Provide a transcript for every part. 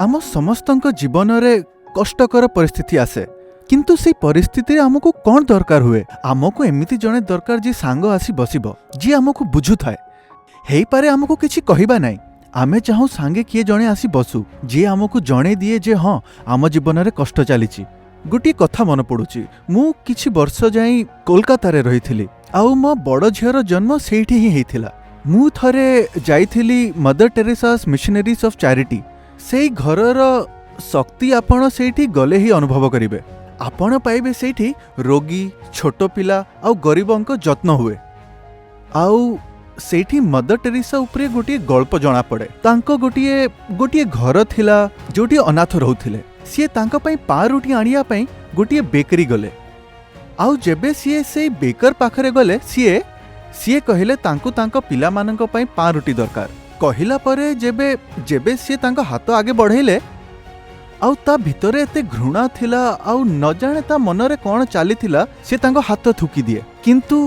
ଆମ ସମସ୍ତଙ୍କ ଜୀବନରେ କଷ୍ଟକର ପରିସ୍ଥିତି ଆସେ, କିନ୍ତୁ ସେଇ ପରିସ୍ଥିତିରେ ଆମକୁ କ'ଣ ଦରକାର ହୁଏ? ଆମକୁ ଏମିତି ଜଣେ ଦରକାର, ଯିଏ ସାଙ୍ଗ ଆସି ବସିବ, ଯିଏ ଆମକୁ ବୁଝୁଥାଏ। ହେଇପାରେ ଆମକୁ କିଛି କହିବା ନାହିଁ, ଆମେ ଚାହୁଁ ସାଙ୍ଗେ କିଏ ଜଣେ ଆସି ବସୁ, ଯିଏ ଆମକୁ ଜଣେଇ ଦିଏ ଯେ ହଁ, ଆମ ଜୀବନରେ କଷ୍ଟ ଚାଲିଛି। ଗୋଟିଏ କଥା ମନେ ପଡ଼ୁଛି। ମୁଁ କିଛି ବର୍ଷ ଯାଇ କୋଲକାତାରେ ରହିଥିଲି ଆଉ ମୋ ବଡ଼ ଝିଅର ଜନ୍ମ ସେଇଠି ହିଁ ହେଇଥିଲା। ମୁଁ ଥରେ ଯାଇଥିଲି ମଦର ଟେରେସାସ୍ ମିଶନାରିଜ୍ ଅଫ୍ ଚାରିଟି। ସେଇ ଘରର ଶକ୍ତି ଆପଣ ସେଇଠି ଗଲେ ହିଁ ଅନୁଭବ କରିବେ। ଆପଣ ପାଇବେ ସେଇଠି ରୋଗୀ, ଛୋଟ ପିଲା ଆଉ ଗରିବଙ୍କ ଯତ୍ନ ହୁଏ। ଆଉ ସେଇଠି ମଦର ଟେରେସା ଉପରେ ଗୋଟିଏ ଗଳ୍ପ ଜଣାପଡ଼େ। ତାଙ୍କ ଗୋଟିଏ ଗୋଟିଏ ଘର ଥିଲା, ଯୋଉଠି ଅନାଥ ରହୁଥିଲେ। ସିଏ ତାଙ୍କ ପାଇଁ ପାଉରୁଟି ଆଣିବା ପାଇଁ ଗୋଟିଏ ବେକରୀ ଗଲେ। ଆଉ ଯେବେ ସିଏ ସେଇ ବେକର ପାଖରେ ଗଲେ, ସିଏ କହିଲେ ତାଙ୍କୁ ତାଙ୍କ ପିଲାମାନଙ୍କ ପାଇଁ ପାଉରୁଟି ଦରକାର। କହିଲା ପରେ ଯେବେ ଯେବେ ସିଏ ତାଙ୍କ ହାତ ଆଗେ ବଢ଼େଇଲେ, ଆଉ ତା ଭିତରେ ଏତେ ଘୃଣା ଥିଲା ଆଉ ନ ଜାଣେ ତା ମନରେ କ'ଣ ଚାଲିଥିଲା, ସେ ତାଙ୍କ ହାତ ଥୁକି ଦିଏ। କିନ୍ତୁ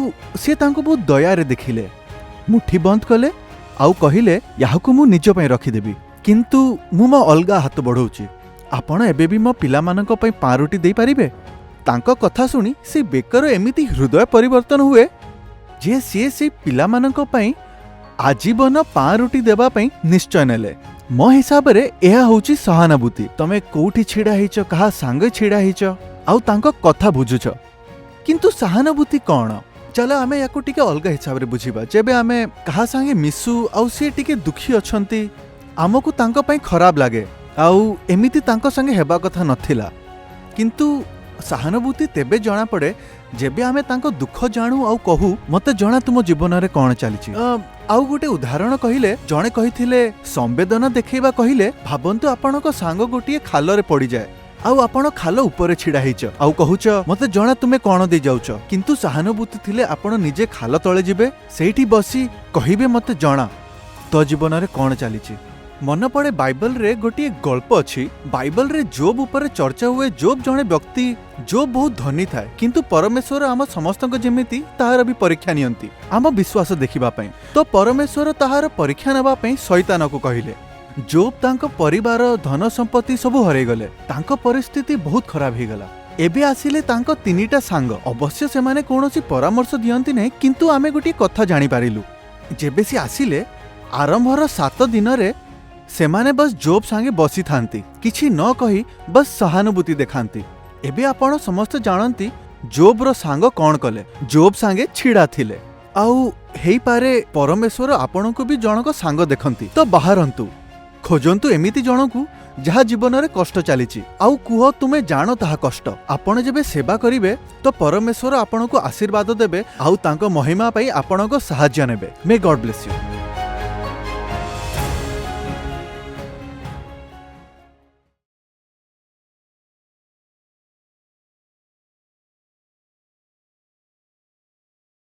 ସିଏ ତାଙ୍କୁ ବହୁତ ଦୟାରେ ଦେଖିଲେ, ମୁଠି ବନ୍ଦ କଲେ ଆଉ କହିଲେ, "ଏହାକୁ ମୁଁ ନିଜ ପାଇଁ ରଖିଦେବି, କିନ୍ତୁ ମୁଁ ମୋ ଅଲଗା ହାତ ବଢ଼ଉଛି। ଆପଣ ଏବେ ବି ମୋ ପିଲାମାନଙ୍କ ପାଇଁ ପାଉରୁଟି ଦେଇପାରିବେ?" ତାଙ୍କ କଥା ଶୁଣି ସେ ବେକର ଏମିତି ହୃଦୟ ପରିବର୍ତ୍ତନ ହୁଏ ଯେ ସିଏ ସେଇ ପିଲାମାନଙ୍କ ପାଇଁ ଆଜୀବନ ପାଉରୁଟି ଦେବା ପାଇଁ ନିଶ୍ଚୟ ନେଲେ। ମୋ ହିସାବରେ ଏହା ହେଉଛି ସହାନୁଭୂତି। ତମେ କୋଉଠି ଛିଡ଼ା ହେଇଛ, କାହା ସାଙ୍ଗେ ଛିଡ଼ା ହେଇଛ ଆଉ ତାଙ୍କ କଥା ବୁଝୁଛ। କିନ୍ତୁ ସହାନୁଭୂତି କ'ଣ? ଚାଲ ଆମେ ୟାକୁ ଟିକେ ଅଲଗା ହିସାବରେ ବୁଝିବା। ଯେବେ ଆମେ କାହା ସାଙ୍ଗେ ମିଶୁ ଆଉ ସିଏ ଟିକେ ଦୁଃଖୀ ଅଛନ୍ତି, ଆମକୁ ତାଙ୍କ ପାଇଁ ଖରାପ ଲାଗେ ଆଉ ଏମିତି ତାଙ୍କ ସାଙ୍ଗେ ହେବା କଥା ନଥିଲା। କିନ୍ତୁ ସହାନୁଭୂତି ତେବେ ଜଣାପଡ଼େ, ଯେବେ ଆମେ ତାଙ୍କ ଦୁଃଖ ଜାଣୁ ଆଉ କହୁ, "ମତେ ଜଣା ତୁମ ଜୀବନରେ କ'ଣ ଚାଲିଛି।" ଆଉ ଗୋଟେ ଉଦାହରଣ କହିଲେ, ଜଣେ କହିଥିଲେ, ସମ୍ବେଦନା ଦେଖେଇବା କହିଲେ, ଭାବନ୍ତୁ ଆପଣଙ୍କ ସାଙ୍ଗ ଗୋଟିଏ ଖାଲରେ ପଡ଼ିଯାଏ ଆଉ ଆପଣ ଖାଲ ଉପରେ ଛିଡ଼ା ହେଇଛ ଆଉ କହୁଛ, "ମତେ ଜଣା ତୁମେ କ'ଣ ଦେଇ ଯାଉଛ।" କିନ୍ତୁ ସହାନୁଭୂତି ଥିଲେ ଆପଣ ନିଜେ ଖାଲ ତଳେ ଯିବେ, ସେଇଠି ବସି କହିବେ, "ମତେ ଜଣା ତୋ ଜୀବନରେ କ'ଣ ଚାଲିଛି।" ମନେ ପଡ଼େ, ବାଇବଲରେ ଗୋଟିଏ ଗଳ୍ପ ଅଛି। ବାଇବଲରେ ଜୋବ୍ ଉପରେ ଚର୍ଚ୍ଚା ହୁଏ। ଜୋବ୍ ଜଣେ ବ୍ୟକ୍ତି, ଜୋବ୍ ବହୁତ ଧନୀ ଥାଏ। କିନ୍ତୁ ପରମେଶ୍ୱର ଆମ ସମସ୍ତଙ୍କ ଯେମିତି ତାହାର ବି ପରୀକ୍ଷା ନିଅନ୍ତି ଆମ ବିଶ୍ୱାସ ଦେଖିବା ପାଇଁ। ତ ପରମେଶ୍ୱର ତାହାର ପରୀକ୍ଷା ନେବା ପାଇଁ ଶୈତାନକୁ କହିଲେ। ଜୋବ୍ ତାଙ୍କ ପରିବାର, ଧନ ସମ୍ପତ୍ତି ସବୁ ହରେଇଗଲେ। ତାଙ୍କ ପରିସ୍ଥିତି ବହୁତ ଖରାପ ହେଇଗଲା। ଏବେ ଆସିଲେ ତାଙ୍କ ତିନିଟା ସାଙ୍ଗ। ଅବଶ୍ୟ ସେମାନେ କୌଣସି ପରାମର୍ଶ ଦିଅନ୍ତି ନାହିଁ, କିନ୍ତୁ ଆମେ ଗୋଟିଏ କଥା ଜାଣିପାରିଲୁ। ଯେବେ ସେ ଆସିଲେ, ଆରମ୍ଭର 7 ଦିନରେ ସେମାନେ ବସ୍ ଜୋବ୍ ସାଙ୍ଗେ ବସିଥାନ୍ତି, କିଛି ନ କହି ବସ୍ ସହାନୁଭୂତି ଦେଖାନ୍ତି। ଏବେ ଆପଣ ସମସ୍ତେ ଜାଣନ୍ତି ଜୋବ୍ର ସାଙ୍ଗ କ'ଣ କଲେ। ଜୋବ୍ ସାଙ୍ଗେ ଛିଡ଼ା ଥିଲେ। ଆଉ ହେଇପାରେ ପରମେଶ୍ୱର ଆପଣଙ୍କୁ ବି ଜଣକ ସାଙ୍ଗ ଦେଖନ୍ତି। ତ ବାହାରନ୍ତୁ, ଖୋଜନ୍ତୁ ଏମିତି ଜଣକୁ ଯାହା ଜୀବନରେ କଷ୍ଟ ଚାଲିଛି ଆଉ କୁହ, ତୁମେ ଜାଣ ତାହା କଷ୍ଟ। ଆପଣ ଯେବେ ସେବା କରିବେ, ତ ପରମେଶ୍ୱର ଆପଣଙ୍କୁ ଆଶୀର୍ବାଦ ଦେବେ ଆଉ ତାଙ୍କ ମହିମା ପାଇଁ ଆପଣଙ୍କ ସାହାଯ୍ୟ ନେବେ। May God bless you.